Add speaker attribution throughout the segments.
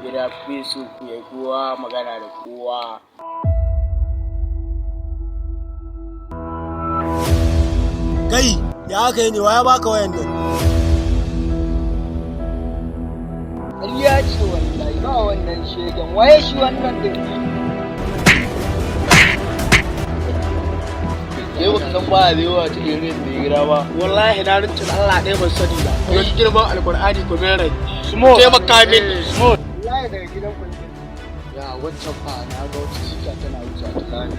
Speaker 1: Gida bai so ku yi kowa magana da kowa.
Speaker 2: Kai, ya aka yi ne? Wa ya baka wayan nan?
Speaker 3: Ƙarya ce wallahi, ba wannan shegen. Waye shi wannan din?
Speaker 1: Kai baka san ba zai wa ta irin da gida ba.
Speaker 4: Wallahi na rinci da Allah ɗaya, ban sani ba. Don girman Alkur'ani ku min rai. Taimaka min.
Speaker 3: Wallahi daga gidan ku ne.
Speaker 1: Ya wancan fa, na ga wata sika tana wuce ta lani.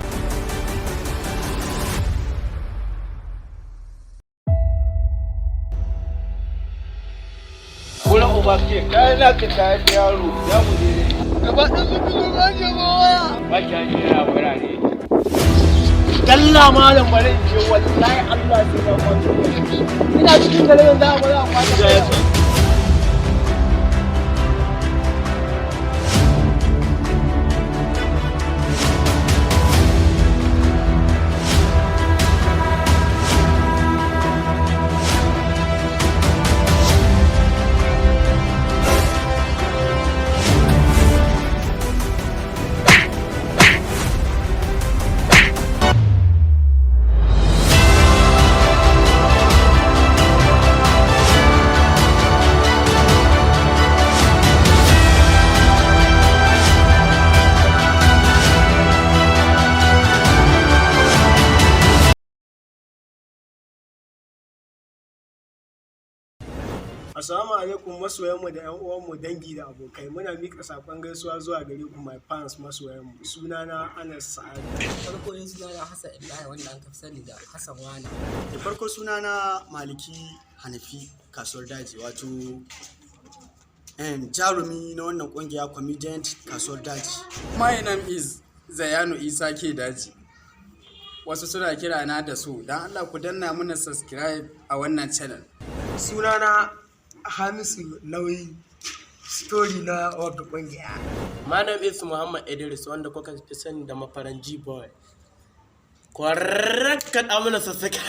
Speaker 1: Kula uba ke kai na ka tayar da yaro ya mu je.
Speaker 3: Gaba ɗin su fi zo ba ke ba waya.
Speaker 1: Ba ki hanci yana magana ne.
Speaker 4: Dalla malam, bari in je, wallahi Allah sai na kwato. Ina cikin garin za a bari a kwato.
Speaker 2: Assalamu alaikum masoyanmu da 'yan uwanmu, dangi da abokai. Muna mika sakon gaisuwa zuwa gare ku, my fans, masoyanmu. Sunana Anas Sa'adu.
Speaker 5: Farko dai sunana Hassan Ibrahim, wanda an fi sani da Hassan Wana.
Speaker 6: Da farko sunana Maliki Hanafi Kasuwar Daji, wato jarumi na wannan kungiya, comedian Kasuwar Daji.
Speaker 7: My name is Zayanu Isa ke Daji. Wasu suna kira na da su, don Allah ku danna mana subscribe a wannan channel.
Speaker 8: Sunana Hamisu Nauyi, story na wagga kungiya.
Speaker 4: My name is Muhammad Idris, wanda kuka fi sani da Mafaran G-Boy. Kwararren kaɗa mana sassaka.